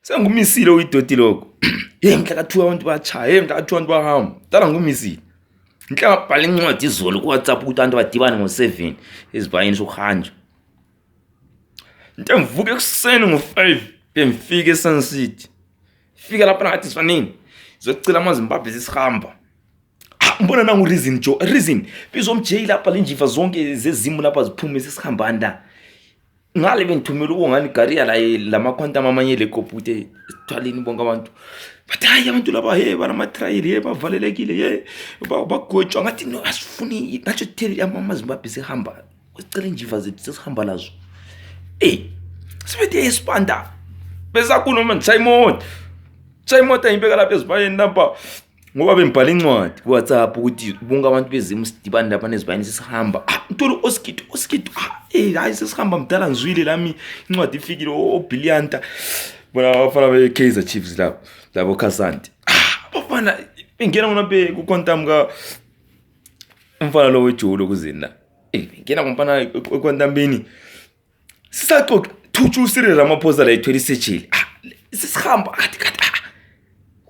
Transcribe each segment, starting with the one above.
Sengumisile uyidoti lokho. Hey mhla ka-2 abantu bayachaya, hey mhla ka-2 abantu bahamba. Dala ngumisile. Ngihla ngabhala incwadi izolo ku-WhatsApp ukuthi abantu badibane ngo-7 ezibayeni sokuhanjwa. Into engivuka ekuseni ngo-5 bengifika eSun City. Fika lapha ngathi sifanini. Zocela amaZimbabwe sisihamba. Ah, ngibona nangu reason Joe, reason. Bizomjay lapha lenjiva zonke zezimo lapha ziphume sesihambani la. Ngale bengithumela ubongani gariya la lama-quantum amanye lekophu ukuthi sithwaleni bonke abantu. Bathi hayi abantu laba hey banama-trial hey bavalelekile hey bagwetshwa. Ngathi no asifuni ngathi sithele amaZimbabwe sihamba. Sicela injiva zethu sesihamba lazo. Ey sibethe esipanda. Besakhuluma ngishaya imoto. Shaya imoto ngibeka lapha ezibayeni lapha. Ngoba bengibhala incwadi ku-WhatsApp ukuthi bonke abantu bezimu sidibane lapha nezibayeni sesihamba. Ah ngithola u-Oskido, Oskido. Ah eh hayi sesihamba mdala ngizwile lami incwadi ifikile oBrilliant. Bona abafana be-Kaizer Chiefs lapho labo Khasanti. Ah abafana bengena ngona be ku-quantum ka umfana lo wejolo kuzini la. Eh ngena ngomfana equantumini. Sisaxoxa thutshu uCyril Ramaphosa la ethwele isetsheli. Ah sesihamba kathi kathi ah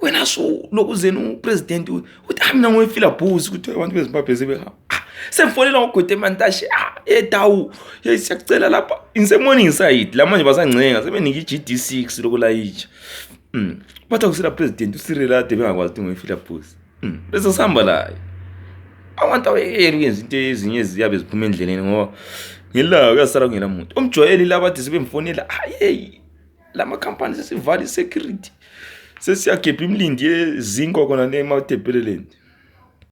wena so lokuzeni upresident uthi ah mina ngoyifila bhuzi ukuthi abantu beZimbabwe sebehamba. Ah semfonela ngogwede mantashe ah edawu hey siyakucela lapha inse morning side la manje basancenga sebenika iGD6 lokulayitsha. Bathi akusela president uCyril ade bengakwazi ukuthi ngoyifila bhuzi. Bese sihamba layo. Abantu abayekeli ukwenza into ezinye eziyabe ziphuma endleleni ngoba ngelanga kuyasala kungela muntu. Umjwayeli laba ade sebemfonela hayi lama company sesivala i-security. Sesiyagebha imilindi yezinkwa khona le eMatabeleland.